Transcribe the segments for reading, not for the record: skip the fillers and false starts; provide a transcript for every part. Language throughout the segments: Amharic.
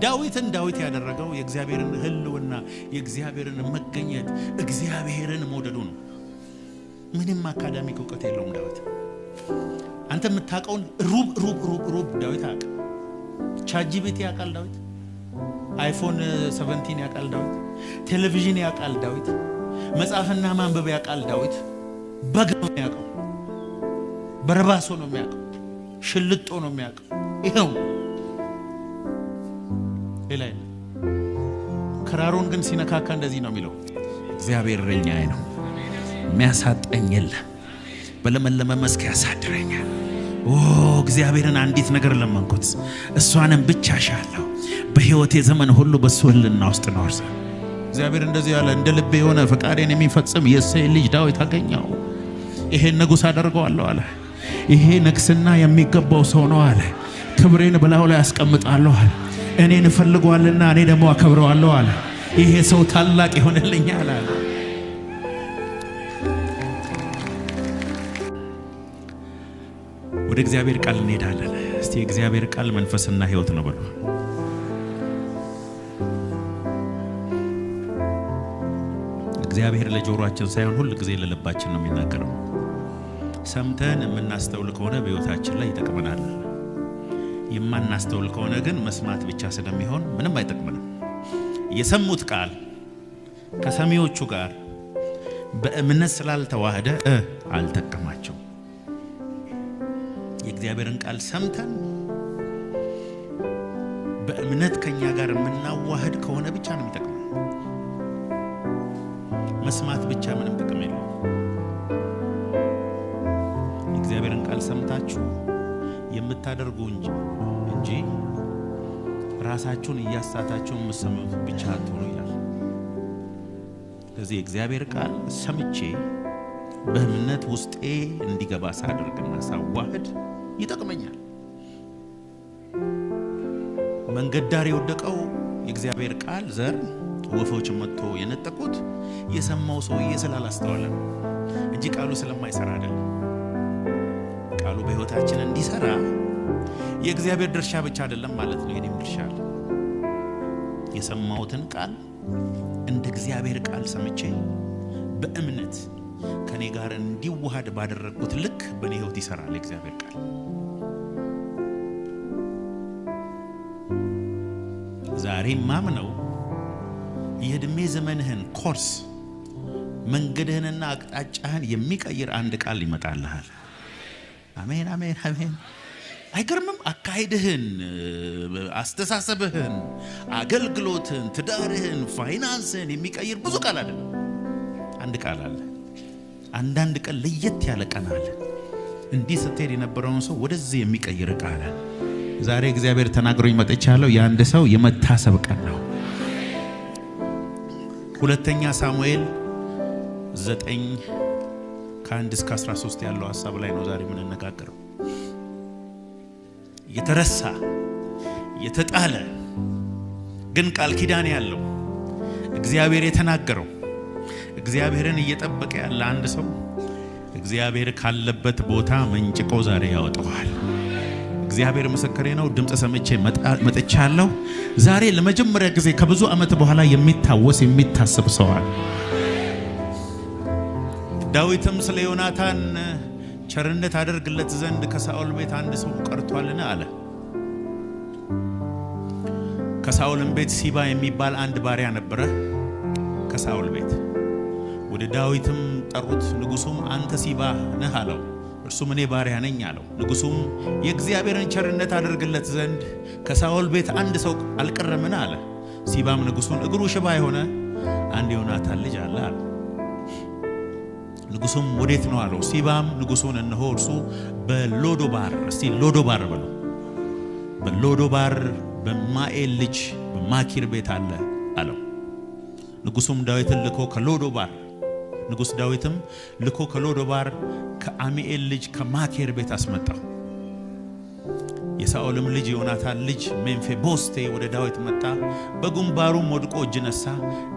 ዳዊትን ዳዊት ያደረገው የእግዚአብሔርን ሕልውና፣ የእግዚአብሔርን መገኘት፣ እግዚአብሔርን መውደዱ ነው። ምንም academic እውቀት የለውም ዳዊት። አንተ የምታውቀውን ሩብ ሩብ ሩብ ሩብ ዳዊት አያውቅም። ChatGPT ያውቃል ዳዊት። iPhone 17 ያውቃል ዳዊት። ቴሌቪዥን ያውቃል ዳዊት። መጻፍና ማንበብ ያውቃል ዳዊት። በግ ነው የሚያውቀው፣ በረባሶ ነው የሚያውቀው፣ ሽልጦ ነው የሚያውቀው። ይኸው ሌላ የለም። ክራሩን ግን ሲነካካ እንደዚህ ነው የሚለው፣ እግዚአብሔር እረኛዬ ነው፣ የሚያሳጣኝ የለም፣ በለመለመ መስክ ያሳድረኛል። ኦ እግዚአብሔርን አንዲት ነገር ለመንኩት፣ እሷንም ብቻ እሻለሁ፣ በሕይወቴ ዘመን ሁሉ በሱ ሕልና ውስጥ እኖር ዘንድ። እግዚአብሔር እንደዚህ ያለ፣ እንደ ልቤ የሆነ ፈቃዴን የሚፈጽም የእሴይን ልጅ ዳዊት አገኘው። ይሄን ንጉሥ አደርገዋለሁ አለ። ይሄ ንግስና የሚገባው ሰው ነው አለ። ክብሬን በላዩ ላይ አስቀምጣለሁ አለ። እኔን እፈልገዋልና እኔ ደግሞ አከብረዋለሁ አለ። ይሄ ሰው ታላቅ ይሆንልኛል አለ። ወደ እግዚአብሔር ቃል እንሄዳለን። እስቲ የእግዚአብሔር ቃል መንፈስና ሕይወት ነው በሉ። እግዚአብሔር ለጆሮአችን ሳይሆን ሁል ጊዜ ለልባችን ነው የሚናገረው። ሰምተን የምናስተውል ከሆነ በሕይወታችን ላይ ይጠቅመናል። የማናስተውል ከሆነ ግን መስማት ብቻ ስለሚሆን ምንም አይጠቅመንም። የሰሙት ቃል ከሰሚዎቹ ጋር በእምነት ስላልተዋህደ አልጠቀማቸው። የእግዚአብሔርን ቃል ሰምተን በእምነት ከኛ ጋር የምናዋህድ ከሆነ ብቻ ነው የሚጠቅመው። መስማት ብቻ ምንም ጥቅም የለውም። የእግዚአብሔርን ቃል ሰምታችሁ የምታደርጉ እንጂ ራሳችሁን እያሳታችሁ የምትሰሙት ብቻ አትሆኑ ይላል። ስለዚህ የእግዚአብሔር ቃል ሰምቼ በእምነት ውስጤ እንዲገባ ሳደርግና ሳዋህድ ይጠቅመኛል። መንገድ ዳር የወደቀው የእግዚአብሔር ቃል ዘር ወፎች መጥቶ የነጠቁት የሰማው ሰውዬ ስላላስተዋለ ነው እንጂ ቃሉ ስለማይሰራ አይደለም። ቃሉ በሕይወታችን እንዲሰራ የእግዚአብሔር ድርሻ ብቻ አይደለም ማለት ነው፣ የኔም ድርሻ አለ። የሰማሁትን ቃል እንደ እግዚአብሔር ቃል ሰምቼ በእምነት ከኔ ጋር እንዲዋሃድ ባደረግኩት ልክ በእኔ ሕይወት ይሰራል የእግዚአብሔር ቃል። ዛሬ ማምነው የእድሜ ዘመንህን ኮርስ፣ መንገድህንና አቅጣጫህን የሚቀይር አንድ ቃል ይመጣልሃል። አሜን፣ አሜን፣ አሜን። አይገርምም? አካሄድህን፣ አስተሳሰብህን፣ አገልግሎትህን፣ ትዳርህን፣ ፋይናንስህን የሚቀይር ብዙ ቃል አይደለም፣ አንድ ቃል አለ። አንዳንድ ቀን ለየት ያለ ቀን አለ። እንዲህ ስትሄድ የነበረውን ሰው ወደዚህ የሚቀይር ቃል አለ። ዛሬ እግዚአብሔር ተናግሮኝ መጥቻለሁ። የአንድ ሰው የመታሰብ ቀን ነው። ሁለተኛ ሳሙኤል 9 ከ1 እስከ 13 ያለው ሀሳብ ላይ ነው ዛሬ የምንነጋገረው። የተረሳ፣ የተጣለ፣ ግን ቃል ኪዳን ያለው፣ እግዚአብሔር የተናገረው፣ እግዚአብሔርን እየጠበቀ ያለ አንድ ሰው እግዚአብሔር ካለበት ቦታ መንጭቆ ዛሬ ያወጣዋል። እግዚአብሔር ምስክሬ ነው። ድምፅ ሰምቼ መጥቻለሁ። ዛሬ ለመጀመሪያ ጊዜ ከብዙ ዓመት በኋላ የሚታወስ፣ የሚታሰብ ሰው አለ። ዳዊትም ስለ ዮናታን ቸርነት አደርግለት ዘንድ ከሳኦል ቤት አንድ ሰው ቀርቷልን? አለ። ከሳኦልም ቤት ሲባ የሚባል አንድ ባሪያ ነበረ። ከሳኦል ቤት ወደ ዳዊትም ጠሩት። ንጉሱም አንተ ሲባ ነህ አለው። እርሱም እኔ ባሪያ ነኝ አለው። ንጉሱም የእግዚአብሔርን ቸርነት አደርግለት ዘንድ ከሳኦል ቤት አንድ ሰው አልቀረምን? አለ። ሲባም ንጉሱን እግሩ ሽባ የሆነ አንድ ዮናታን ልጅ አለ አለ። ንጉሱም ወዴት ነው አለው። ሲባም ንጉሱን እነሆ እርሱ በሎዶባር፣ እስቲ ሎዶባር በሉ፣ በሎዶባር በማኤል ልጅ በማኪር ቤት አለ አለው። ንጉሱም ዳዊትን ልኮ ከሎዶባር ንጉስ ዳዊትም ልኮ ከሎዶባር ከአሚኤል ልጅ ከማኬር ቤት አስመጣው። የሳኦልም ልጅ ዮናታን ልጅ ሜምፊቦስቴ ወደ ዳዊት መጣ፣ በግንባሩም ወድቆ እጅ ነሳ።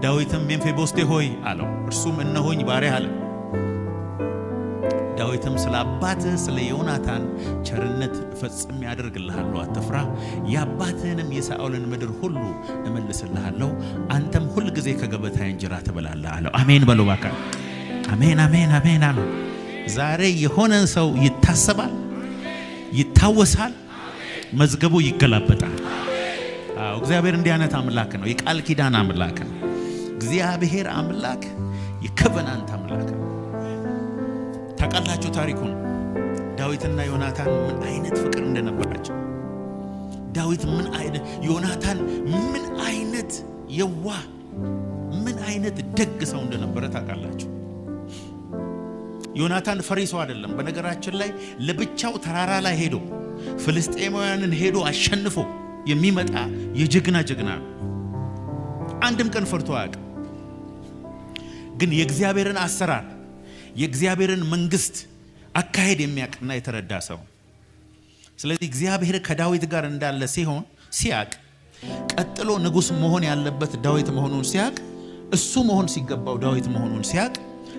ዳዊትም ሜምፊቦስቴ ሆይ አለው። እርሱም እነሆኝ ባሪያህ አለ። ዳዊትም ዳዊትም ስለ አባትህ ስለ ዮናታን ቸርነት ፈጽሜ አደርግልሃለሁ፣ አትፍራ። የአባትህንም የሳኦልን ምድር ሁሉ እመልስልሃለሁ፣ አንተም ሁል ጊዜ ከገበታዬ እንጀራ ትበላለህ አለው። አሜን በሉ እባክህ። አሜን፣ አሜን፣ አሜን፣ አሜን። ዛሬ የሆነን ሰው ይታሰባል፣ ይታወሳል፣ መዝገቡ ይገላበጣል። አዎ፣ እግዚአብሔር እንዲህ አይነት አምላክ ነው። የቃል ኪዳን አምላክ ነው። እግዚአብሔር አምላክ የ covenant አምላክ ነው። ታውቃላችሁ ታሪኩን፣ ዳዊትና ዮናታን ምን አይነት ፍቅር እንደነበራቸው። ዳዊት ምን አይነት፣ ዮናታን ምን አይነት የዋህ፣ ምን አይነት ደግ ሰው እንደነበረ ታውቃላችሁ። ዮናታን ፈሪ ሰው አይደለም። በነገራችን ላይ ለብቻው ተራራ ላይ ሄዶ ፍልስጤማውያንን ሄዶ አሸንፎ የሚመጣ የጀግና ጀግና ነው። አንድም ቀን ፈርቶ አያውቅም። ግን የእግዚአብሔርን አሰራር፣ የእግዚአብሔርን መንግስት አካሄድ የሚያውቅና የተረዳ ሰው። ስለዚህ እግዚአብሔር ከዳዊት ጋር እንዳለ ሲሆን ሲያቅ፣ ቀጥሎ ንጉሥ መሆን ያለበት ዳዊት መሆኑን ሲያቅ፣ እሱ መሆን ሲገባው ዳዊት መሆኑን ሲያቅ፣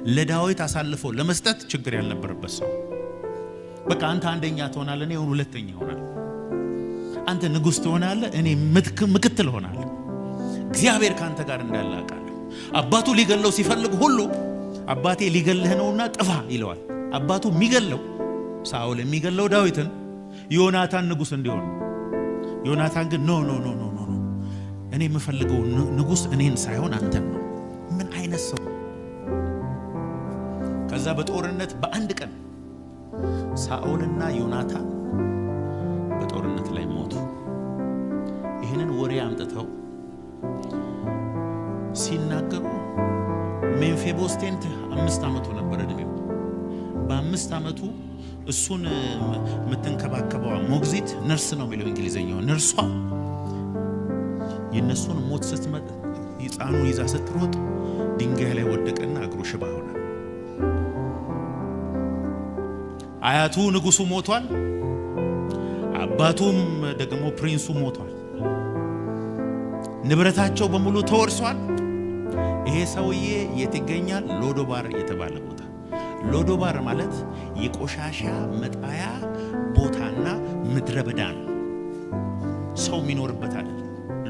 ለዳዊት አሳልፎ ለመስጠት ችግር ያልነበረበት ሰው። በቃ አንተ አንደኛ ትሆናለህ፣ እኔ ሁለተኛ እሆናለሁ። አንተ ንጉሥ ትሆናለህ፣ እኔ ምክትል እሆናለሁ። እግዚአብሔር ከአንተ ጋር እንዳለ አውቃለሁ። አባቱ ሊገለው ሲፈልግ ሁሉ አባቴ ሊገልህ ነውና ጥፋ ይለዋል። አባቱ የሚገለው፣ ሳኦል የሚገለው ዳዊትን ዮናታን ንጉሥ እንዲሆን። ዮናታን ግን no, no, no, no, no, እኔ የምፈልገው ንጉሥ እኔን ሳይሆን አንተን ነው። ምን አይነት ሰው! ከዛ በጦርነት በአንድ ቀን ሳኦልና ዮናታን በጦርነት ላይ ሞቱ። ይህንን ወሬ አምጥተው ሲናገሩ ሜምፊቦስቴን 5 ዓመቱ ነበር እድሜው። በ5 ዓመቱ እሱን የምትንከባከበዋ ሞግዚት፣ ነርስ ነው የሚለው እንግሊዝኛው፣ ነርሷ የእነሱን ሞት ስትመጥ ሕፃኑን ይዛ ስትሮጥ ድንጋይ ላይ ወደቀና እግሩ ሽባ ሆነ። አያቱ ንጉሱ ሞቷል። አባቱም ደግሞ prince ኡ ሞቷል። ንብረታቸው በሙሉ ተወርሷል። ይሄ ሰውዬ የት ይገኛል? ሎዶባር የተባለ ቦታ። ሎዶባር ማለት የቆሻሻ መጣያ ቦታና ምድረ በዳ ነው። ሰው የሚኖርበት አይደለም።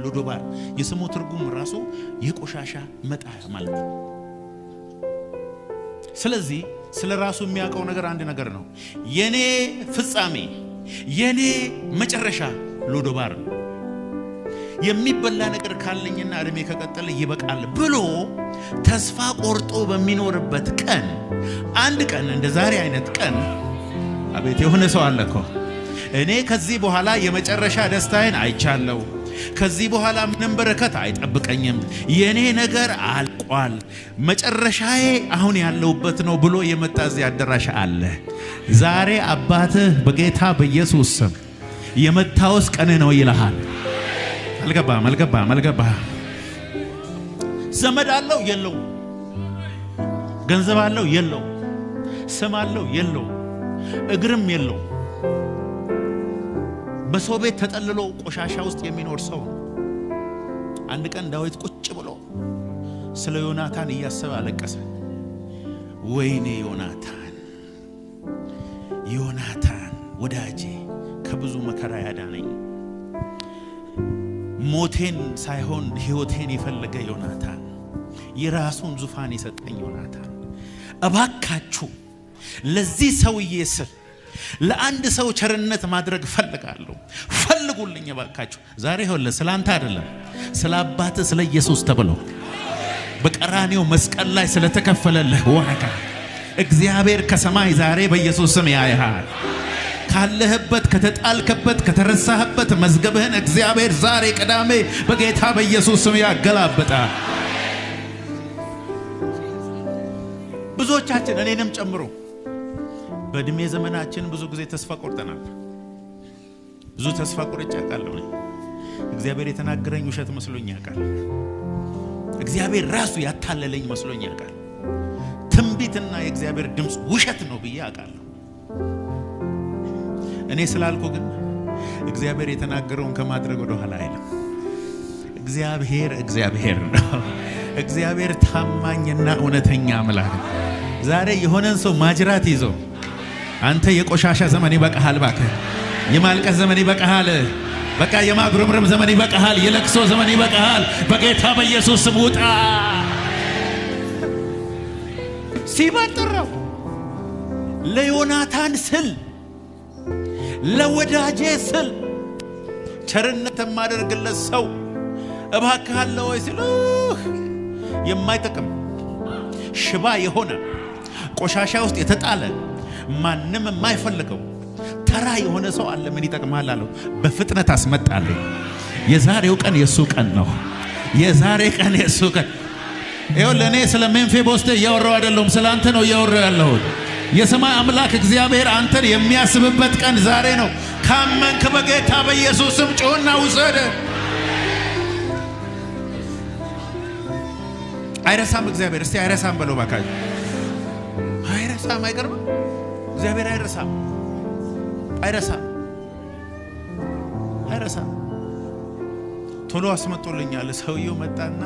ሎዶባር የስሙ ትርጉም ራሱ የቆሻሻ መጣያ ማለት ነው። ስለዚህ ስለ ራሱ የሚያውቀው ነገር አንድ ነገር ነው። የኔ ፍጻሜ፣ የኔ መጨረሻ ሎዶባር ነው። የሚበላ ነገር ካለኝና እድሜ ከቀጠለ ይበቃል ብሎ ተስፋ ቆርጦ በሚኖርበት ቀን፣ አንድ ቀን እንደ ዛሬ አይነት ቀን፣ አቤት የሆነ ሰው አለ እኮ፣ እኔ ከዚህ በኋላ የመጨረሻ ደስታዬን አይቻለሁ። ከዚህ በኋላ ምንም በረከት አይጠብቀኝም። የኔ ነገር አልቋል። መጨረሻዬ አሁን ያለሁበት ነው ብሎ የመጣ እዚህ አዳራሽ አለ። ዛሬ አባትህ በጌታ በኢየሱስ ስም የመታወስ ቀንህ ነው ይልሃል። አልገባም፣ አልገባም፣ አልገባም። ዘመድ አለው? የለውም። ገንዘብ አለው? የለውም። ስም አለው? የለውም። እግርም የለውም። በሰው ቤት ተጠልሎ ቆሻሻ ውስጥ የሚኖር ሰው ነው። አንድ ቀን ዳዊት ቁጭ ብሎ ስለ ዮናታን እያሰበ አለቀሰ። ወይኔ ዮናታን፣ ዮናታን ወዳጄ፣ ከብዙ መከራ ያዳነኝ፣ ሞቴን ሳይሆን ሕይወቴን የፈለገ ዮናታን፣ የራሱን ዙፋን የሰጠኝ ዮናታን፣ እባካችሁ ለዚህ ሰውዬ ስል ለአንድ ሰው ቸርነት ማድረግ እፈልጋለሁ። ፈልጉልኝ እባካችሁ። ዛሬ ይኸውልህ ስለ አንተ አይደለም፣ ስለ አባትህ ስለ ኢየሱስ ተብሎ በቀራንዮ መስቀል ላይ ስለተከፈለልህ ዋጋ እግዚአብሔር ከሰማይ ዛሬ በኢየሱስ ስም ያይሃል። ካለህበት፣ ከተጣልክበት፣ ከተረሳህበት መዝገብህን እግዚአብሔር ዛሬ ቅዳሜ በጌታ በኢየሱስ ስም ያገላብጣል። ብዙዎቻችን እኔንም ጨምሮ በእድሜ ዘመናችን ብዙ ጊዜ ተስፋ ቆርጠናል። ብዙ ተስፋ ቆርጬ አውቃለሁ። እኔ እግዚአብሔር የተናገረኝ ውሸት መስሎኝ ያውቃል። እግዚአብሔር ራሱ ያታለለኝ መስሎኝ ያውቃል። ትንቢትና የእግዚአብሔር ድምፅ ውሸት ነው ብዬ አውቃለሁ። እኔ ስላልኩ ግን እግዚአብሔር የተናገረውን ከማድረግ ወደ ኋላ አይልም። እግዚአብሔር እግዚአብሔር ነው። እግዚአብሔር ታማኝና እውነተኛ አምላክ ነው። ዛሬ የሆነን ሰው ማጅራት ይዞ አንተ የቆሻሻ ዘመን ይበቃሃል። እባክህ የማልቀስ ዘመን ይበቃሃል። በቃ የማጉረምረም ዘመን ይበቃሃል። የለቅሶ ዘመን ይበቃሃል። በጌታ በኢየሱስ ስም ውጣ። ሲባን ጠራው። ለዮናታን ስል፣ ለወዳጄ ስል፣ ቸርነት የማደርግለት ሰው እባክህ አለ ወይ ሲል፣ የማይጠቅም ሽባ የሆነ፣ ቆሻሻ ውስጥ የተጣለ፣ ማንም የማይፈልገው ተራ የሆነ ሰው አለ። ምን ይጠቅማል አለው። በፍጥነት አስመጣልኝ። የዛሬው ቀን የእሱ ቀን ነው። የዛሬ ቀን የእሱ ቀን። ይኸው ለእኔ ስለ ሜምፊቦስቴ እያወራሁ አይደለሁም፣ ስለ አንተ ነው እያወራሁ ያለሁት። የሰማይ አምላክ እግዚአብሔር አንተን የሚያስብበት ቀን ዛሬ ነው። ካመንክ በጌታ በኢየሱስ ስም ጩህና ውሰድ። አይረሳም እግዚአብሔር። እስቲ አይረሳም በለው እባካችሁ። አይረሳም። አይቀርብም። እግዚአብሔር አይረሳም፣ አይረሳም፣ አይረሳም። ቶሎ አስመጦልኛል። ሰውየው መጣና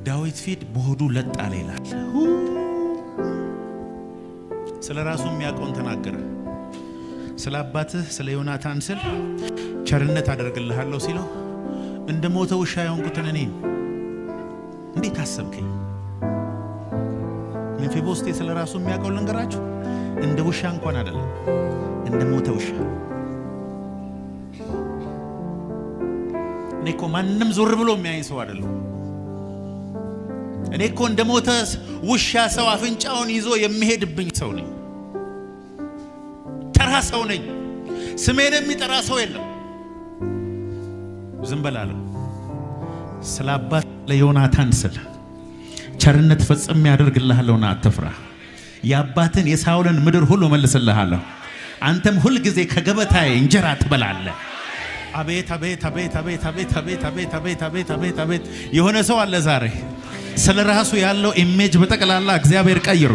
ዳዊት ፊት በሆዱ ለጥ አለ ይላል። ስለ ራሱ የሚያውቀውን ተናገረ። ስለ አባትህ ስለ ዮናታን ስል ቸርነት አደርግልሃለሁ ሲለው፣ እንደ ሞተ ውሻ የሆንኩትን እኔን እንዴት አሰብከኝ? ሜምፊቦስቴ ስለ ራሱ የሚያውቀው ልንገራችሁ፣ እንደ ውሻ እንኳን አይደለም፣ እንደ ሞተ ውሻ። እኔ እኮ ማንም ዞር ብሎ የሚያየኝ ሰው አይደለሁም። እኔ እኮ እንደ ሞተ ውሻ ሰው አፍንጫውን ይዞ የሚሄድብኝ ሰው ነኝ። ተራ ሰው ነኝ። ስሜን የሚጠራ ሰው የለም። ዝም በላለሁ። ስለ አባት ለዮናታን ስል ቸርነት ፈጽሜ ያደርግልሃለሁና አትፍራ። የአባትን የሳውልን ምድር ሁሉ እመልስልሃለሁ። አንተም ሁልጊዜ ከገበታዬ እንጀራ ትበላለህ። አቤት አቤት አቤት አቤት አቤት አቤት አቤት አቤት አቤት አቤት አቤት! የሆነ ሰው አለ ዛሬ ስለ ራሱ ያለው image በጠቅላላ እግዚአብሔር ቀይሮ።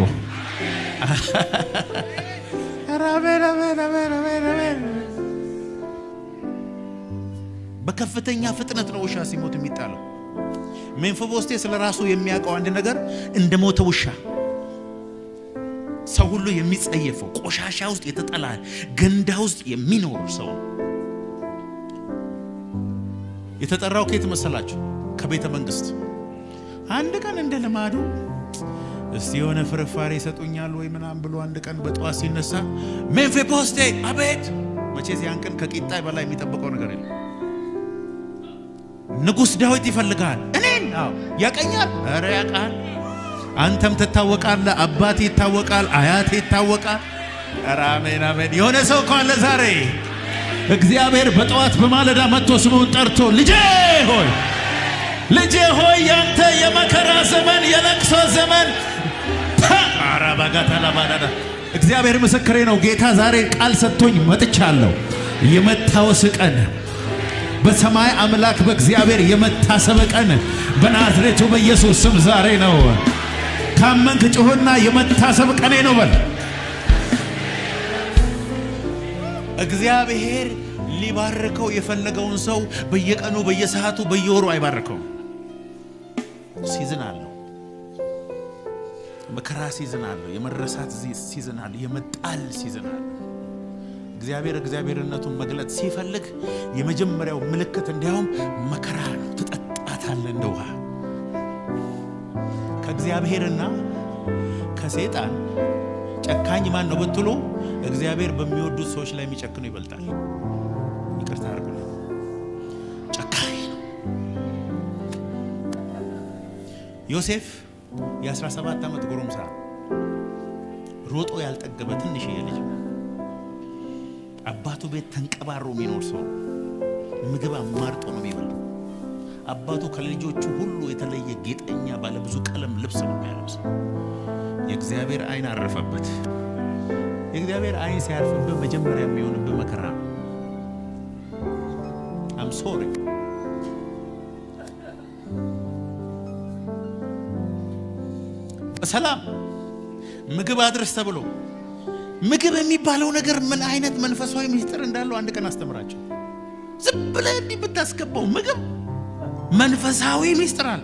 አቤት አቤት አቤት አቤት አቤት! በከፍተኛ ፍጥነት ነው ውሻ ሲሞት የሚጣለው። ሜምፊቦስቴ ስለ ራሱ የሚያውቀው አንድ ነገር፣ እንደ ሞተ ውሻ፣ ሰው ሁሉ የሚጸየፈው፣ ቆሻሻ ውስጥ የተጠላ፣ ገንዳ ውስጥ የሚኖር ሰው ነው። የተጠራው ከየት መሰላችሁ? ከቤተ መንግስት። አንድ ቀን እንደ ልማዱ እስቲ የሆነ ፍርፋሪ ይሰጡኛል ወይ ምናምን ብሎ አንድ ቀን በጠዋት ሲነሳ፣ ሜምፊቦስቴ! አቤት! መቼስ ያን ቀን ከቂጣ በላይ የሚጠብቀው ነገር የለም። ንጉሥ ዳዊት ይፈልጋል። እኔን? አዎ። ያቀኛል? ኧረ ያውቃል። አንተም ትታወቃለህ፣ አባቴ ይታወቃል፣ አያቴ ይታወቃል። ኧረ አሜን አሜን። የሆነ ሰው እኮ አለ ዛሬ እግዚአብሔር በጠዋት በማለዳ መጥቶ ስሙን ጠርቶ፣ ልጄ ሆይ፣ ልጄ ሆይ፣ ያንተ የመከራ ዘመን፣ የለቅሶ ዘመን አራባጋታላባዳዳ እግዚአብሔር ምስክሬ ነው። ጌታ ዛሬ ቃል ሰጥቶኝ መጥቻለሁ። የመታወስ ቀን፣ በሰማይ አምላክ በእግዚአብሔር የመታሰብ ቀን በናዝሬቱ በኢየሱስ ስም ዛሬ ነው። ካመንክ ጩህና የመታሰብ ቀኔ ነው በል። እግዚአብሔር ሊባርከው የፈለገውን ሰው በየቀኑ፣ በየሰዓቱ፣ በየወሩ አይባርከውም። Season አለው። መከራ season አለው። የመረሳት season አለው። የመጣል season አለው። እግዚአብሔር እግዚአብሔርነቱን መግለጥ ሲፈልግ የመጀመሪያው ምልክት እንዲያውም መከራ ነው። ትጠጣታለህ እንደ ውሃ። ከእግዚአብሔርና ከሰይጣን ጨካኝ ማን ነው ብትሉ፣ እግዚአብሔር በሚወዱት ሰዎች ላይ የሚጨክኑ ይበልጣል። ይቅርታ አድርጉልኝ። ጨካኝ ነው። ዮሴፍ የ17 ዓመት ጎረምሳ፣ ሮጦ ያልጠገበ ትንሽዬ ልጅ፣ አባቱ ቤት ተንቀባሮ የሚኖር ሰው፣ ምግብ አማርጦ ነው የሚበላው። አባቱ ከልጆቹ ሁሉ የተለየ ጌጠኛ ባለብዙ ቀለም ልብስ ነው የሚያለብሰው። የእግዚአብሔር ዓይን አረፈበት። የእግዚአብሔር ዓይን ሲያርፍብህ መጀመሪያ የሚሆንብህ መከራ ነው። I'm sorry። በሰላም ምግብ አድርስ ተብሎ፣ ምግብ የሚባለው ነገር ምን አይነት መንፈሳዊ ምስጢር እንዳለው አንድ ቀን አስተምራቸው። ዝም ብለህ እንዲህ ብታስገባው ምግብ መንፈሳዊ ምስጢር አለ።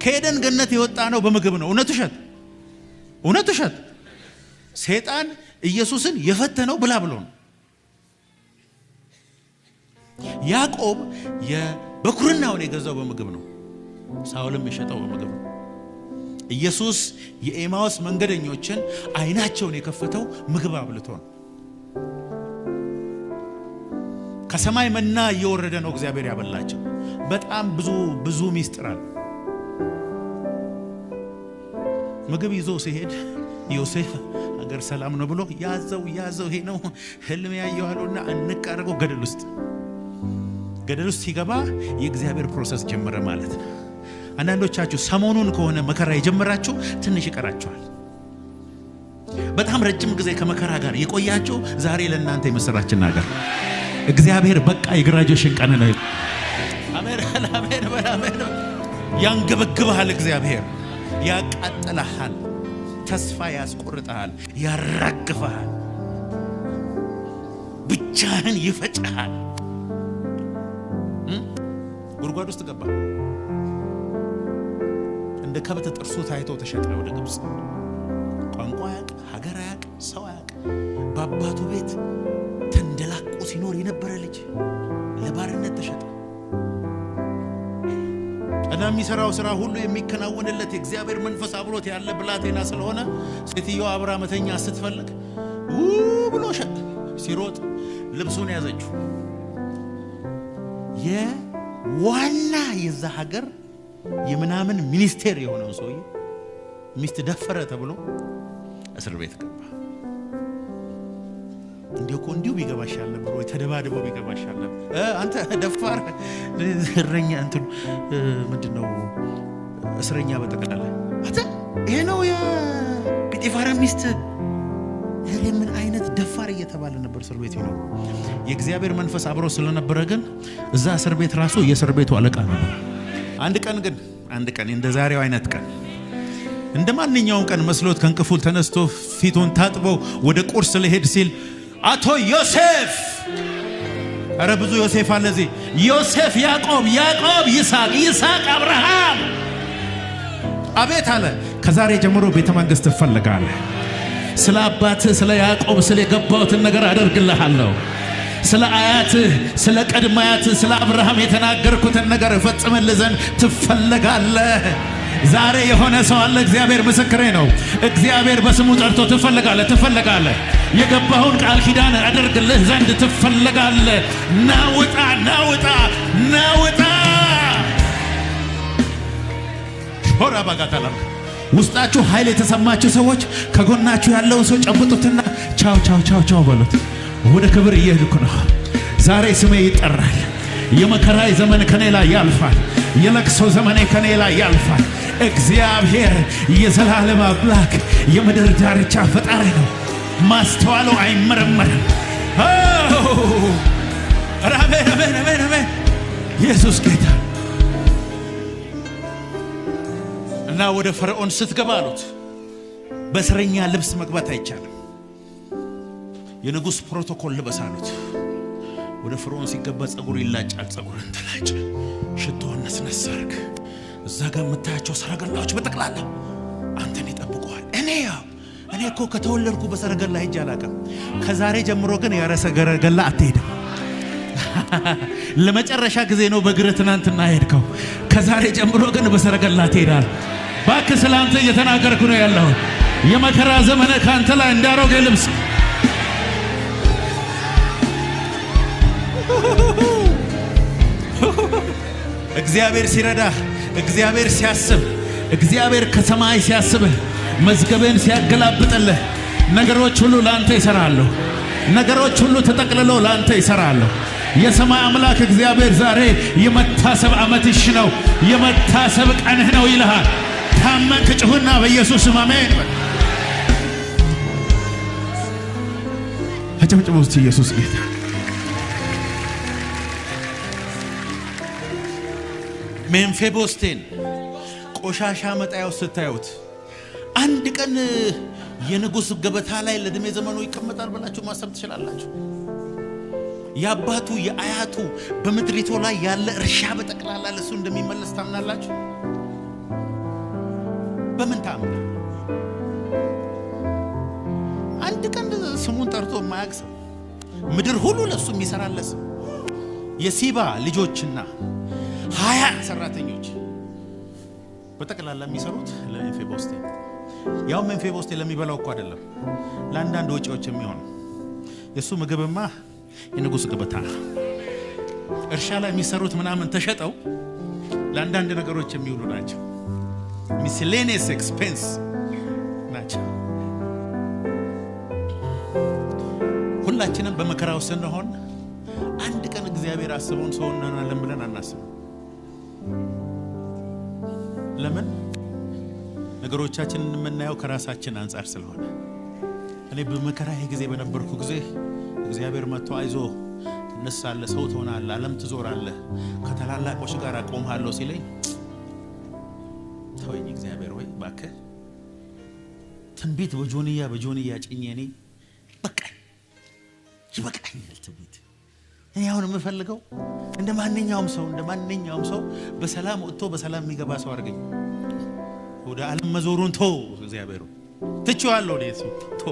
ከኤደን ገነት የወጣ ነው በምግብ ነው። እውነት ውሸት? እውነት ውሸት? ሰይጣን ኢየሱስን የፈተነው ብላ ብሎ ነው። ያዕቆብ የበኩርናውን የገዛው በምግብ ነው። ሳውልም የሸጠው በምግብ ነው። ኢየሱስ የኤማውስ መንገደኞችን አይናቸውን የከፈተው ምግብ አብልቶ ነው። ከሰማይ መና እየወረደ ነው እግዚአብሔር ያበላቸው። በጣም ብዙ ብዙ ሚስጥር አለ። ምግብ ይዞ ሲሄድ ዮሴፍ ሀገር ሰላም ነው ብሎ ያዘው ያዘው፣ ይሄ ነው ህልም ያየዋለውና እንቅ አድርገው ገደል ውስጥ ሲገባ የእግዚአብሔር process ጀመረ ማለት ነው። አንዳንዶቻችሁ ሰሞኑን ከሆነ መከራ የጀመራችሁ ትንሽ ይቀራችኋል። በጣም ረጅም ጊዜ ከመከራ ጋር የቆያችሁ ዛሬ ለእናንተ የምስራች ነገር እግዚአብሔር በቃ የ graduation ቀን ነው። አሜን አሜን አሜን። ያንገበግብሃል፣ እግዚአብሔር ያቃጥልሃል፣ ተስፋ ያስቆርጥሃል፣ ያራግፍሃል፣ ብቻህን ይፈጭሃል። ጉድጓድ ውስጥ ገባ። እንደ ከብት ጥርሱ ታይቶ ተሸጠ ወደ ግብፅ። ቋንቋ አያውቅ፣ ሀገር አያውቅ፣ ሰው አያውቅ። በአባቱ ቤት ተንደላቆ ሲኖር የነበረ ልጅ ለባርነት ተሸጠ እና የሚሰራው ስራ ሁሉ የሚከናወንለት የእግዚአብሔር መንፈስ አብሮት ያለ ብላቴና ስለሆነ ሴትዮዋ አብራ መተኛ ስትፈልግ ብሎ ሲሮጥ ልብሱን ያዘችው። የዋና የዛ ሀገር የምናምን ሚኒስቴር የሆነው ሰውዬ ሚስት ደፈረ ተብሎ እስር ቤት ገባ። እንዲሁ እኮ እንዲሁ ቢገባ ይሻል ነበር ወይ ተደባድቦ ቢገባ ይሻል ነበር። አንተ ደፋር እረኛ እንትኑ ምንድነው እስረኛ በጠቅላላ አንተ ይሄ ነው የጲጢፋራ ሚስት፣ እረ ምን አይነት ደፋር እየተባለ ነበር እስር ቤት ይኖር። የእግዚአብሔር መንፈስ አብሮ ስለነበረ ግን እዛ እስር ቤት ራሱ የእስር ቤቱ አለቃ ነበር። አንድ ቀን ግን አንድ ቀን እንደ ዛሬው አይነት ቀን እንደ ማንኛውም ቀን መስሎት ከእንቅልፉ ተነስቶ ፊቱን ታጥቦ ወደ ቁርስ ሊሄድ ሲል አቶ ዮሴፍ፣ ኧረ ብዙ ዮሴፍ አለ እዚህ። ዮሴፍ ያዕቆብ፣ ያዕቆብ ይስሐቅ፣ ይስሐቅ አብርሃም። አቤት አለ። ከዛሬ ጀምሮ ቤተ መንግሥት ትፈልጋለህ። ስለ አባትህ ስለ ያዕቆብ ስለ የገባሁትን ነገር አደርግልሃለሁ። ስለ አያትህ ስለ ቅድመ አያትህ ስለ አብርሃም የተናገርኩትን ነገር እፈጽምልህ ዘንድ ትፈለጋለህ። ዛሬ የሆነ ሰው አለ። እግዚአብሔር ምስክሬ ነው። እግዚአብሔር በስሙ ጠርቶ ትፈለጋለህ፣ ትፈለጋለህ። የገባኸውን ቃል ኪዳን አደርግልህ ዘንድ ትፈለጋለህ። ናውጣ፣ ናውጣ፣ ናውጣ። ሆራ ባጋታላ ውስጣችሁ ኃይል የተሰማችሁ ሰዎች ከጎናችሁ ያለውን ሰው ጨብጡትና ቻው ቻው ቻው ቻው በሉት። ወደ ክብር እየሄድኩ ነው። ዛሬ ስሜ ይጠራል። የመከራይ ዘመን ከኔ ላይ ያልፋል። የለቅሶ ዘመኔ ከኔ ላይ ያልፋል። እግዚአብሔር የዘላለም አምላክ የምድር ዳርቻ ፈጣሪ ነው። ማስተዋሉ አይመረመርም። አሜን አሜን አሜን አሜን። ኢየሱስ ጌታ። እና ወደ ፈርዖን ስትገባ አሉት በእስረኛ ልብስ መግባት አይቻልም። የንጉሥ ፕሮቶኮል ልበስ አሉት። ወደ ፈርዖን ሲገባ ጸጉር ይላጫል። ጸጉርን ተላጭ፣ ሽቶን ነስነስ አድርግ። እዛ ጋር የምታያቸው ሰረገላዎች በጠቅላላ አንተን ይጠብቁሃል። እኔ ያው እኔ እኮ ከተወለድኩ በሰረገላ ሄጄ አላውቅም። ከዛሬ ጀምሮ ግን ያረ ሰረገላ አትሄድም። ለመጨረሻ ጊዜ ነው በእግርህ ትናንትና ሄድከው። ከዛሬ ጀምሮ ግን በሰረገላ ትሄዳለህ። እባክህ ስለ አንተ እየተናገርኩ ነው ያለሁት። የመከራ ዘመነ ከአንተ ላይ እንዳሮጌ ልብስ እግዚአብሔር ሲረዳህ፣ እግዚአብሔር ሲያስብ፣ እግዚአብሔር ከሰማይ ሲያስብህ፣ መዝገብህን ሲያገላብጥልህ ነገሮች ሁሉ ለአንተ ይሰራሉ። ነገሮች ሁሉ ተጠቅልለው ለአንተ ይሰራሉ። የሰማይ አምላክ እግዚአብሔር ዛሬ የመታሰብ ዓመትሽ ነው፣ የመታሰብ ቀንህ ነው ይልሃል። ታመንክ ጩኽና በኢየሱስ ስም አሜን በል። አጨብጭቡ እስቲ ኢየሱስ ጌታ። ሜምፊቦስቴን ቆሻሻ መጣያው ስታዩት አንድ ቀን የንጉሥ ገበታ ላይ ለዕድሜ ዘመኑ ይቀመጣል ብላችሁ ማሰብ ትችላላችሁ። የአባቱ የአያቱ በምድሪቱ ላይ ያለ እርሻ በጠቅላላ ለሱ እንደሚመለስ ታምናላችሁ? በምን ታምር? አንድ ቀን ስሙን ጠርቶ የማያውቅ ሰው፣ ምድር ሁሉ ለሱ የሚሰራለት ሰው፣ የሲባ ልጆችና 20 ሰራተኞች በጠቅላላ የሚሰሩት ለሜምፊቦስቴ። ያው ሜምፊቦስቴ ለሚበላው እኮ አይደለም፣ ለአንዳንድ ወጪዎች የሚሆን። የእሱ ምግብማ የንጉሥ ገበታ ነው። እርሻ ላይ የሚሰሩት ምናምን ተሸጠው ለአንዳንድ ነገሮች የሚውሉ ናቸው። Miscellaneous expense ናቸው። ሁላችንም በመከራው ስንሆን አንድ ቀን እግዚአብሔር አስበውን ሰው እንሆናለን ብለን አናስብም። ለምን? ነገሮቻችንን የምናየው ከራሳችን አንጻር ስለሆነ። እኔ በመከራዬ ጊዜ በነበርኩ ጊዜ እግዚአብሔር መጥቶ አይዞ ትነሳለህ፣ ሰው ትሆናለህ፣ ዓለም ትዞራለህ፣ ከታላላቆች ጋር አቆምሃለሁ ሲለኝ ተወኝ እግዚአብሔር ወይ እባክህ፣ ትንቢት በጆንያ በጆንያ ጭኜ እኔ በቃኝ፣ ይበቃኛል ትንቢት። እኔ አሁን የምፈልገው እንደ ማንኛውም ሰው በሰላም ወጥቶ በሰላም የሚገባ ሰው አድርገኝ። ወደ ዓለም መዞሩን ቶ እግዚአብሔሩ ትቼዋለሁ። እኔ እሱ ቶ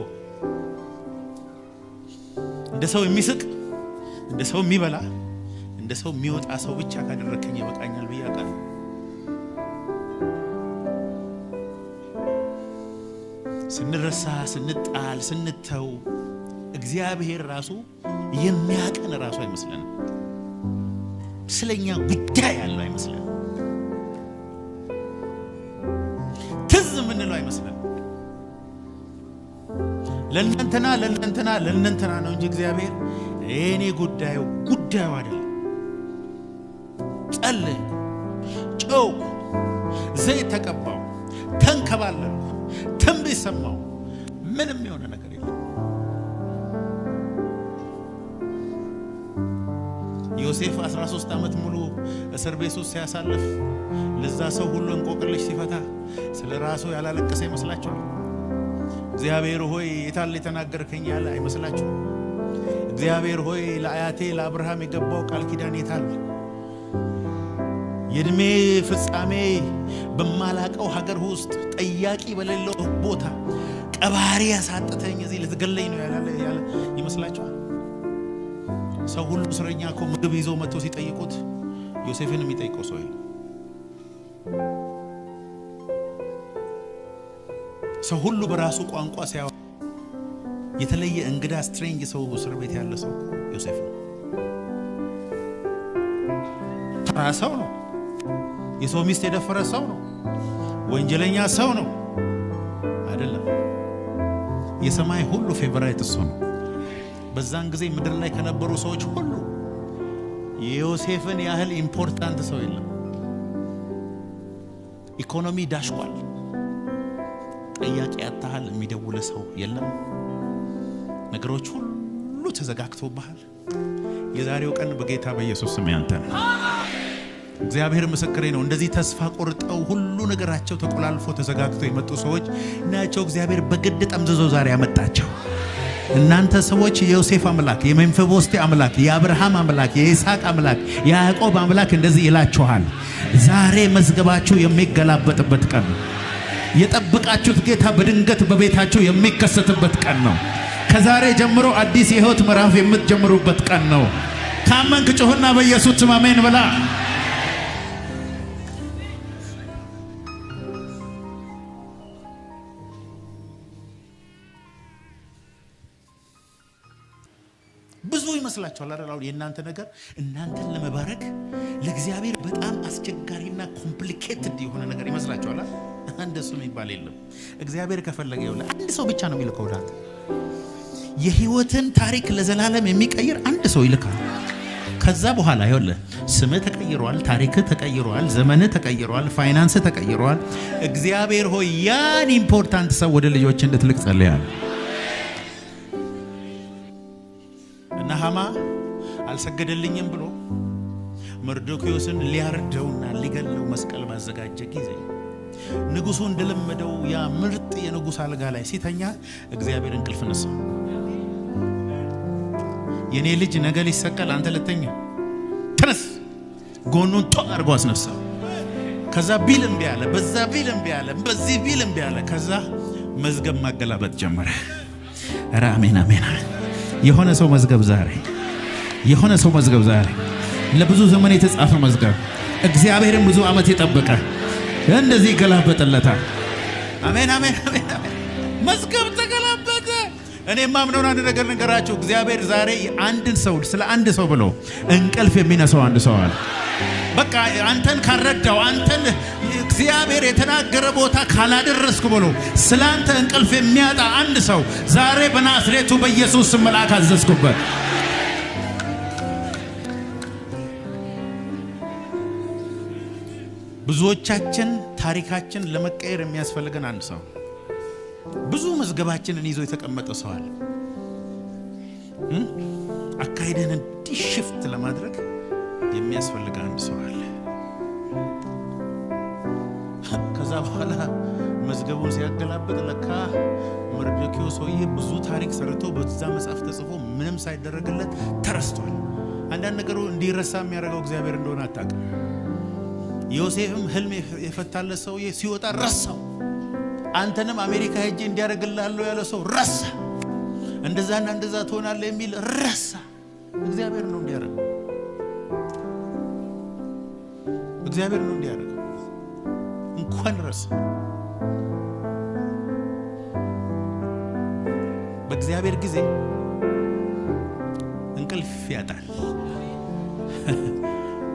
እንደ ሰው የሚስቅ፣ እንደ ሰው የሚበላ፣ እንደ ሰው የሚወጣ ሰው ብቻ ካደረከኝ ይበቃኛል ብዬ አውቃለሁ። ስንረሳ፣ ስንጣል፣ ስንተው እግዚአብሔር ራሱ የሚያቀን ራሱ አይመስለንም። ስለኛ ጉዳይ ያለው አይመስለንም። ትዝ የምንለው አይመስለንም። ለእነንትና ለእነንትና ለእነንትና ነው እንጂ እግዚአብሔር እኔ ጉዳዩ ጉዳዩ አይደለም። ጸለይኩ፣ ጮህኩ፣ ዘይት ተቀባው፣ ተንከባለልኩ፣ ትንቢት ሰማሁ። ምንም የሆነ ነገር የለም። ዮሴፍ 13 ዓመት ሙሉ እስር ቤት ውስጥ ሲያሳልፍ ለዛ ሰው ሁሉ እንቆቅልሽ ሲፈታ ስለ ራሱ ያላለቀሰ ይመስላችኋል? እግዚአብሔር ሆይ የታለ የተናገርከኝ ያለ አይመስላችሁም? እግዚአብሔር ሆይ ለአያቴ ለአብርሃም የገባው ቃል ኪዳን የታለ? የእድሜ ፍጻሜ በማላቀው ሀገር ውስጥ ጠያቂ በሌለው ቦታ ቀባሪ ያሳጥተኝ እዚህ ልትገለኝ ነው ያላለ ያለ ይመስላችኋል? ሰው ሁሉ እስረኛ እኮ ምግብ ይዞ መጥቶ ሲጠይቁት ዮሴፍን የሚጠይቀው ሰው የለም። ሰው ሁሉ በራሱ ቋንቋ ሲያወራ የተለየ እንግዳ strange ሰው እስር ቤት ያለ ሰው ዮሴፍ ነው። ተራ ሰው ነው። የሰው ሚስት የደፈረ ሰው ነው። ወንጀለኛ ሰው ነው። አይደለም። የሰማይ ሁሉ favorite እሱ ነው። በዛን ጊዜ ምድር ላይ ከነበሩ ሰዎች ሁሉ የዮሴፍን ያህል important ሰው የለም። ኢኮኖሚ ዳሽቋል። ጠያቂ ያታሃል። የሚደውል ሰው የለም። ነገሮች ሁሉ ተዘጋግቶብሃል። የዛሬው ቀን በጌታ በኢየሱስ ስም ያንተ ነው። እግዚአብሔር ምስክሬ ነው። እንደዚህ ተስፋ ቆርጠው ሁሉ ነገራቸው ተቆላልፎ ተዘጋግቶ የመጡ ሰዎች ናቸው። እግዚአብሔር በግድ ጠምዝዞ ዛሬ ያመጣቸው። እናንተ ሰዎች የዮሴፍ አምላክ፣ የሜምፊቦስቴ አምላክ፣ የአብርሃም አምላክ፣ የይስሐቅ አምላክ፣ የያዕቆብ አምላክ እንደዚህ ይላችኋል። ዛሬ መዝገባችሁ የሚገላበጥበት ቀን ነው። የጠበቃችሁት ጌታ በድንገት በቤታችሁ የሚከሰትበት ቀን ነው። ከዛሬ ጀምሮ አዲስ የህይወት ምዕራፍ የምትጀምሩበት ቀን ነው። ካመንክ ጮህና በኢየሱስ ስም አሜን በላ። ብዙ ይመስላችኋል አይደል? አሁን የእናንተ ነገር እናንተን ለመባረክ ለእግዚአብሔር በጣም አስቸጋሪና complicated የሆነ ነገር ይመስላችኋል አይደል? እንደሱ የሚባል የለም። እግዚአብሔር ከፈለገ ይኸውልህ አንድ ሰው ብቻ ነው የሚልከው ወደ አንተ። የህይወትን ታሪክ ለዘላለም የሚቀይር አንድ ሰው ይልካል። ከዛ በኋላ ይኸውልህ ስምህ ተቀይሯል፣ ታሪክህ ተቀይሯል፣ ዘመንህ ተቀይሯል፣ ፋይናንስህ ተቀይሯል። እግዚአብሔር ሆይ ያን important ሰው ወደ ልጆች እንድትልክ ጸልያለሁ። እና ሐማ አልሰገደልኝም ብሎ መርዶክዮስን ሊያርደውና ሊገለው መስቀል ባዘጋጀ ጊዜ ንጉሱ እንደለመደው ያ ምርጥ የንጉሥ አልጋ ላይ ሲተኛ እግዚአብሔር እንቅልፍ ነሳው። የኔ ልጅ ነገ ሊሰቀል አንተ ልተኛ፣ ተነስ። ጎኑን ጧ አድርጎ አስነሳው። ከዛ ቢል እምቢ አለ፣ በዛ ቢል እምቢ አለ፣ በዚህ ቢል እምቢ አለ። ከዛ መዝገብ ማገላበጥ ጀመረ። ኧረ አሜን አሜን አሜን። የሆነ ሰው መዝገብ ዛሬ፣ የሆነ ሰው መዝገብ ዛሬ፣ ለብዙ ዘመን የተጻፈ መዝገብ፣ እግዚአብሔርን ብዙ ዓመት የጠበቀ እንደዚህ ይገላበጥለታል። አሜን አሜን አሜን አሜን። መዝገብ ተገላበጠ። እኔ የማምነውን አንድ ነገር ልንገራችሁ። እግዚአብሔር ዛሬ አንድን ሰው ስለ አንድ ሰው ብሎ እንቅልፍ የሚነሳው አንድ ሰው አለ። በቃ አንተን ካልረዳው፣ አንተን እግዚአብሔር የተናገረ ቦታ ካላደረስኩ ብሎ ስለ አንተ እንቅልፍ የሚያጣ አንድ ሰው ዛሬ በናዝሬቱ በኢየሱስ ስም መልአክ አዘዝኩበት። ብዙዎቻችን ታሪካችን ለመቀየር የሚያስፈልገን አንድ ሰው፣ ብዙ መዝገባችንን ይዞ የተቀመጠ ሰው አለ። አካሄድህን እንዲህ shift ለማድረግ የሚያስፈልግ አንድ ሰው አለ። ከዛ በኋላ መዝገቡን ሲያገላብጥ ለካ መርዶክዮስ ሰውዬ ብዙ ታሪክ ሰርቶ በዛ መጽሐፍ ተጽፎ ምንም ሳይደረግለት ተረስቷል። አንዳንድ ነገሩ እንዲረሳ የሚያደርገው እግዚአብሔር እንደሆነ አታውቅም። ዮሴፍም ህልም የፈታለት ሰውዬ ሲወጣ ረሳው። አንተንም አሜሪካ ሄጄ እንዲያደርግልሃለሁ ያለ ሰው ረሳ። እንደዛና እንደዛ ትሆናለህ የሚል ረሳ። እግዚአብሔር ነው እንዲያደርገው። እግዚአብሔር ነው እንዲያደርገው። እንኳን ረሳ። በእግዚአብሔር ጊዜ እንቅልፍ ያጣል።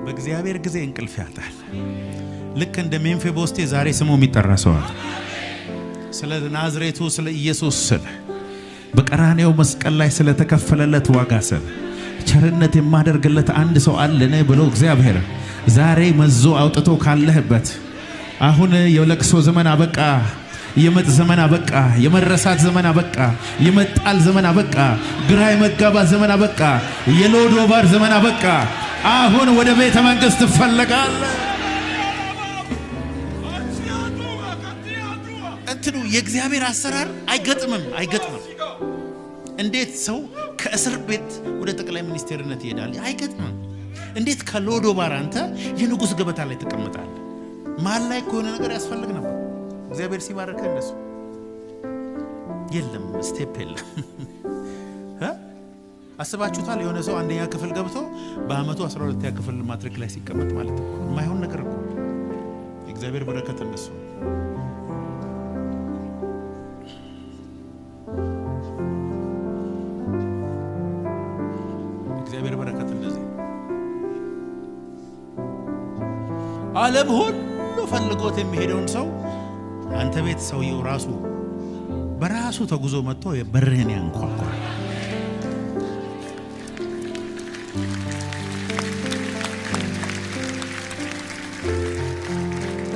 በእግዚአብሔር ጊዜ እንቅልፍ ያጣል። ልክ እንደ ሜምፊቦስቴ ዛሬ ስሙ የሚጠራ ሰው አለ። ስለ ናዝሬቱ ስለ ኢየሱስ ስል፣ በቀራንዮው መስቀል ላይ ስለተከፈለለት ዋጋ ስል ቸርነት የማደርግለት አንድ ሰው አለን ብሎ እግዚአብሔር ዛሬ መዞ አውጥቶ ካለህበት፣ አሁን የለቅሶ ዘመን አበቃ፣ የምጥ ዘመን አበቃ፣ የመረሳት ዘመን አበቃ፣ የመጣል ዘመን አበቃ፣ ግራ የመጋባት ዘመን አበቃ፣ የሎዶባር ዘመን አበቃ። አሁን ወደ ቤተ መንግስት ትፈለጋለህ። እንትኑ የእግዚአብሔር አሰራር አይገጥምም፣ አይገጥምም። እንዴት ሰው ከእስር ቤት ወደ ጠቅላይ ሚኒስቴርነት ይሄዳል? አይገጥምም። እንዴት ከሎዶባር አንተ የንጉሥ ገበታ ላይ ትቀመጣለህ? መሀል ላይ እኮ የሆነ ነገር ያስፈልግ ነበር። እግዚአብሔር ሲባርክህ እንደሱ የለም፣ step የለም። አስባችሁታል? የሆነ ሰው አንደኛ ክፍል ገብቶ በአመቱ 12ኛ ክፍል ማትሪክ ላይ ሲቀመጥ ማለት እኮ ነው። የማይሆን ነገር እኮ። የእግዚአብሔር በረከት እንደሱ ነው። እግዚአብሔር በረከት እንደዚህ፣ ዓለም ሁሉ ፈልጎት የሚሄደውን ሰው አንተ ቤት ሰውየው ራሱ በራሱ ተጉዞ መጥቶ በርህን ያንኳኳል።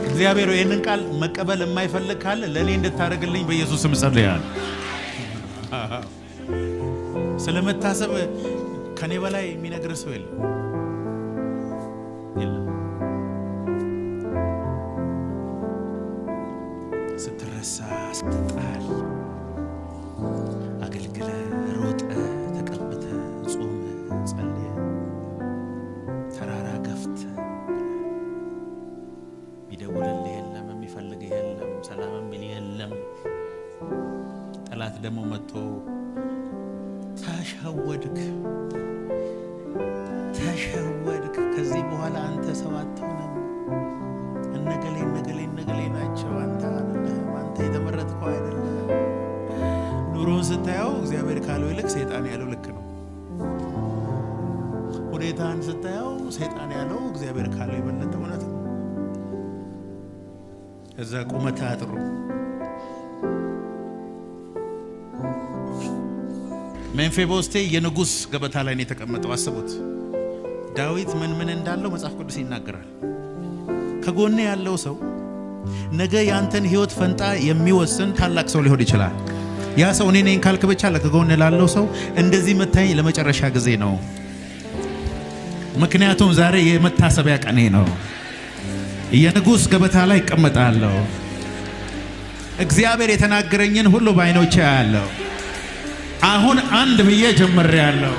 እግዚአብሔር ይህንን ቃል መቀበል የማይፈልግ ካለ ለእኔ እንድታደርግልኝ በኢየሱስ ስም ጸልያለሁ። ስለመታሰብ ከኔ በላይ የሚነግር ሰው የለም የለም። ስትረሳ፣ ስትጣል፣ አገልግለ፣ ሮጠ፣ ተቀብተ፣ ጾመ፣ ጸልየ፣ ተራራ ገፍተ የሚደውልልህ የለም፣ የሚፈልግህ የለም፣ ሰላም የሚል የለም። ጠላት ደግሞ መጥቶ ተሸወድክ፣ ተሸወድክ፣ ከዚህ በኋላ አንተ ሰው አትሆንም፣ እነገሌ እነገሌ እነገሌ ናቸው፣ አንተ አይደለህም፣ አንተ የተመረጥከው አይደለህም። ኑሮን ስታየው እግዚአብሔር ካለው ይልቅ ሰይጣን ያለው ልክ ነው። ሁኔታን ስታየው ሰይጣን ያለው እግዚአብሔር ካለው የበለጠ እውነት ነው። እዛ ቁመት አጥሩ ሜምፊቦስቴ የንጉሥ ገበታ ላይ ነው የተቀመጠው። አስቡት። ዳዊት ምን ምን እንዳለው መጽሐፍ ቅዱስ ይናገራል። ከጎኔ ያለው ሰው ነገ ያንተን ሕይወት ፈንጣ የሚወስን ታላቅ ሰው ሊሆን ይችላል። ያ ሰው እኔ ነኝ ካልክ ብቻ ከጎን ላለው ሰው እንደዚህ መታኝ ለመጨረሻ ጊዜ ነው። ምክንያቱም ዛሬ የመታሰቢያ ቀኔ ነው። የንጉሥ ገበታ ላይ እቀመጣለሁ። እግዚአብሔር የተናገረኝን ሁሉ በዓይኖቼ አያለሁ። አሁን አንድ ብዬ ጀምሬያለሁ።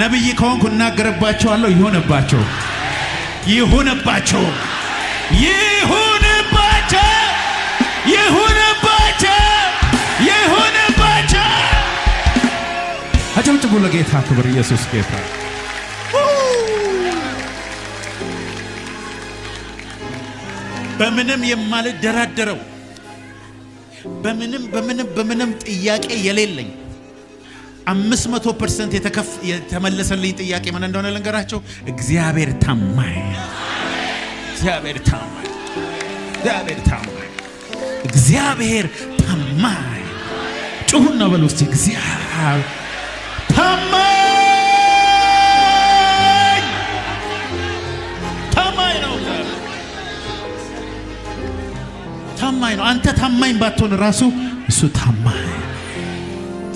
ነብይ ከሆንኩ እናገርባቸዋለሁ። ይሁንባቸው፣ ይሁንባቸው፣ ይሁንባቸው፣ ይሁንባቸው፣ ይሁንባቸው። አጨብጭቡ ለጌታ ክብር። ኢየሱስ ጌታ። በምንም የማልደራደረው፣ በምንም በምንም በምንም ጥያቄ የሌለኝ፣ 500% የተመለሰልኝ ጥያቄ ምን እንደሆነ ልንገራቸው። እግዚአብሔር ታማኝ፣ እግዚአብሔር ታማኝ፣ እግዚአብሔር ታማኝ፣ እግዚአብሔር ታማኝ። ጩሁና በሉ እስቲ፣ እግዚአብሔር ታማኝ፣ ታማኝ ነው። እግዚአብሔር ታማኝ ነው። አንተ ታማኝ ባትሆን ራሱ እሱ ታማኝ፣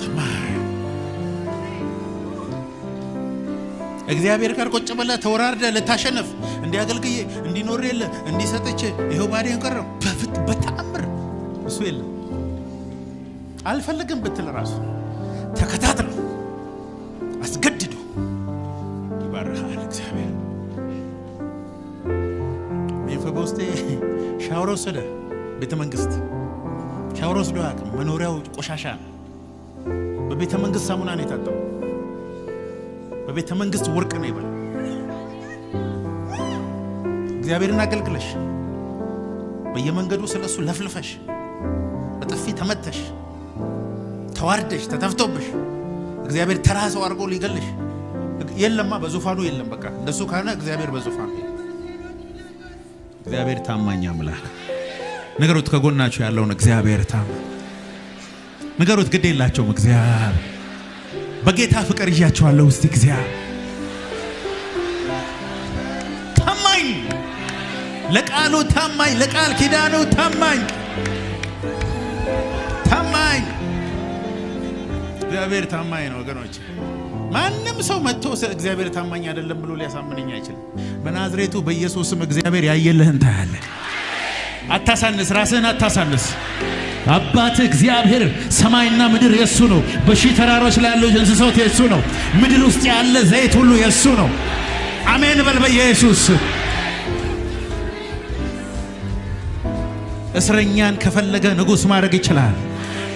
ታማኝ። እግዚአብሔር ጋር ቁጭ ብለህ ተወራርደህ ልታሸንፍ፣ እንዲህ አገልግዬ፣ እንዲኖር የለ፣ እንዲሰጥቼ ይኸው ባዴን ቀረው፣ በተአምር እሱ የለም። አልፈልግም ብትል ራሱ ተከታትሎ አስገድዶ ይባርካል እግዚአብሔር። ሜምፊቦስቴ ሻወር ወሰደ። ቤተ መንግስት ሻወር ወስዶ አያውቅም። መኖሪያው ቆሻሻ ነው። በቤተ መንግስት ሳሙና ነው የታጠበው። በቤተ መንግስት ወርቅ ነው ይበላል። እግዚአብሔርን አገልግለሽ፣ በየመንገዱ ስለሱ ለፍልፈሽ፣ በጥፊ ተመተሽ፣ ተዋርደሽ፣ ተተፍቶብሽ፣ እግዚአብሔር ተራ ሰው አድርጎ ሊገልሽ የለማ፣ በዙፋኑ የለም። በቃ እንደሱ ከሆነ እግዚአብሔር በዙፋኑ የለም። እግዚአብሔር ታማኝ አምላክ። ንገሩት ከጎናችሁ ያለውን፣ እግዚአብሔር ታማኝ ንገሩት። ግድ የላቸውም። እግዚአብሔር በጌታ ፍቅር ይዣቸዋለሁ። እስቲ እግዚአብሔር ታማኝ፣ ለቃሉ ታማኝ፣ ለቃል ኪዳኑ ታማኝ፣ ታማኝ። እግዚአብሔር ታማኝ ነው ወገኖች። ማንም ሰው መጥቶ እግዚአብሔር ታማኝ አይደለም ብሎ ሊያሳምነኝ አይችልም። በናዝሬቱ በኢየሱስ ስም እግዚአብሔር ያየልህን ታያለህ። አታሳንስ፣ ራስህን አታሳንስ። አባት እግዚአብሔር ሰማይና ምድር የሱ ነው። በሺህ ተራሮች ላይ ያለው እንስሳት የሱ ነው። ምድር ውስጥ ያለ ዘይት ሁሉ የሱ ነው። አሜን በል በኢየሱስ። እስረኛን ከፈለገ ንጉሥ ማድረግ ይችላል።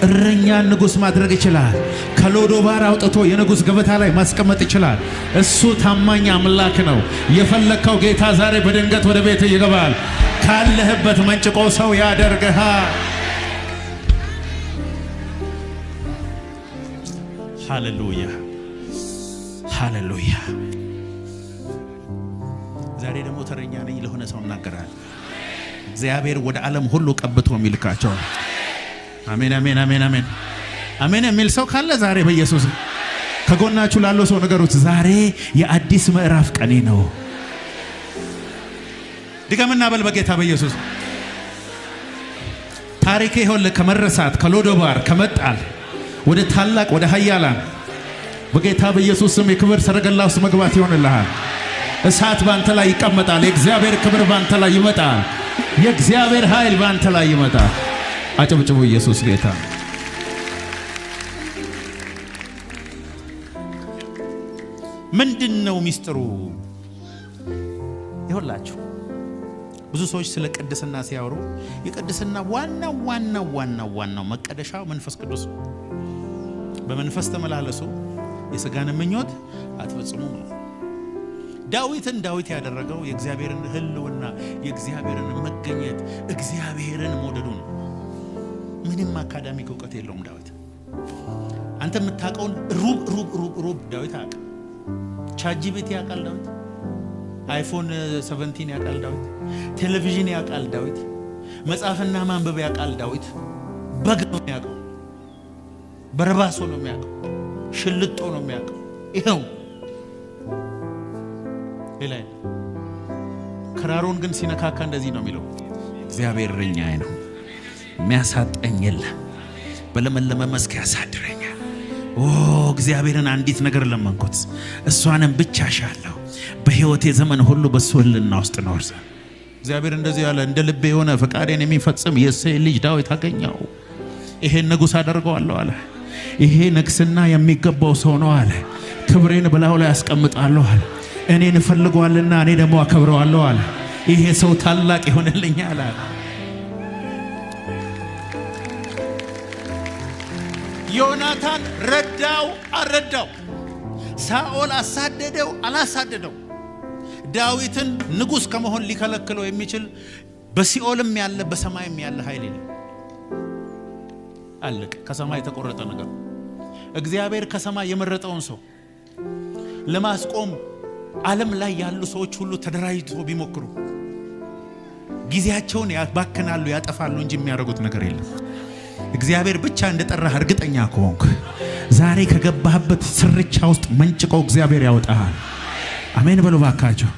እረኛን ንጉሥ ማድረግ ይችላል። ከሎዶባር አውጥቶ የንጉሥ ገበታ ላይ ማስቀመጥ ይችላል። እሱ ታማኝ አምላክ ነው። የፈለግከው ጌታ ዛሬ በድንገት ወደ ቤት ይገባል። ካለህበት መንጭቆ ሰው ያደርግሃል። ሃሌሉያ፣ ሃሌሉያ። ዛሬ ደግሞ ተረኛ ነኝ፣ ለሆነ ሰው እናገራለሁ። እግዚአብሔር ወደ ዓለም ሁሉ ቀብቶ የሚልካቸው፣ አሜን አሜን አሜን አሜን አሜን የሚል ሰው ካለ ዛሬ በኢየሱስ ከጎናችሁ ላለው ሰው ንገሩት፣ ዛሬ የአዲስ ምዕራፍ ቀኔ ነው። ድገምና በል፣ በጌታ በኢየሱስ ታሪኬ ይኸውልህ ከመረሳት፣ ከሎዶባር፣ ከመጣል ወደ ታላቅ፣ ወደ ኃያላን፣ በጌታ በኢየሱስ ስም የክብር ሰረገላ ውስጥ መግባት ይሆንልሃል። እሳት ባንተ ላይ ይቀመጣል። የእግዚአብሔር ክብር ባንተ ላይ ይመጣል። የእግዚአብሔር ኃይል ባንተ ላይ ይመጣል። አጨብጭቡ። ኢየሱስ ጌታ። ምንድን ነው ሚስጥሩ? ይኸውላችሁ ብዙ ሰዎች ስለ ቅድስና ሲያወሩ የቅድስና ዋና ዋና ዋና ዋናው መቀደሻው መንፈስ ቅዱስ ነው። በመንፈስ ተመላለሱ፣ የሥጋን ምኞት አትፈጽሙም ነው። ዳዊትን ዳዊት ያደረገው የእግዚአብሔርን ሕልውና፣ የእግዚአብሔርን መገኘት፣ እግዚአብሔርን መውደዱ ነው። ምንም academic እውቀት የለውም ዳዊት። አንተ የምታውቀውን ሩብ ሩብ ሩብ ሩብ ዳዊት አያውቅም። ChatGPT ያውቃል ዳዊት። iPhone 17 ያውቃል ዳዊት። ቴሌቪዥን ያውቃል ዳዊት። መጽሐፍና ማንበብ ያውቃል ዳዊት። በግ ነው የሚያውቀው። በርባሶ ነው የሚያውቀው። ሽልጦ ነው የሚያውቀው። ይኸው ሌላ የለም። ክራሩን ግን ሲነካካ እንደዚህ ነው የሚለው፣ እግዚአብሔር እረኛዬ ነው፣ የሚያሳጣኝ የለም፣ በለመለመ መስክ ያሳድረኛል። ኦ እግዚአብሔርን አንዲት ነገር ለመንኩት፣ እሷንም ብቻ እሻለሁ፣ በሕይወቴ ዘመን ሁሉ በሱ ሕልውና ውስጥ እኖር ዘንድ። እግዚአብሔር እንደዚህ ያለ፣ እንደ ልቤ የሆነ ፈቃዴን የሚፈጽም የእሴይን ልጅ ዳዊት አገኘው። ይሄን ንጉሥ አደርገዋለሁ አለ። ይሄ ንግስና የሚገባው ሰው ነው አለ። ክብሬን በላዩ ላይ አስቀምጣለሁ አለ። እኔን እፈልገዋልና እኔ ደግሞ አከብረዋለሁ አለ። ይሄ ሰው ታላቅ ይሆንልኛል አለ። ዮናታን ረዳው አልረዳው፣ ሳኦል አሳደደው አላሳደደው፣ ዳዊትን ንጉሥ ከመሆን ሊከለክለው የሚችል በሲኦልም ያለ በሰማይም ያለ ኃይል የለም። አለቀ። ከሰማይ የተቆረጠ ነገር። እግዚአብሔር ከሰማይ የመረጠውን ሰው ለማስቆም ዓለም ላይ ያሉ ሰዎች ሁሉ ተደራጅቶ ቢሞክሩ ጊዜያቸውን ያባክናሉ፣ ያጠፋሉ እንጂ የሚያደርጉት ነገር የለም። እግዚአብሔር ብቻ እንደጠራህ እርግጠኛ ከሆንክ ዛሬ ከገባህበት ስርቻ ውስጥ መንጭቆ እግዚአብሔር ያወጣሃል። አሜን በሉ ባካችሁ።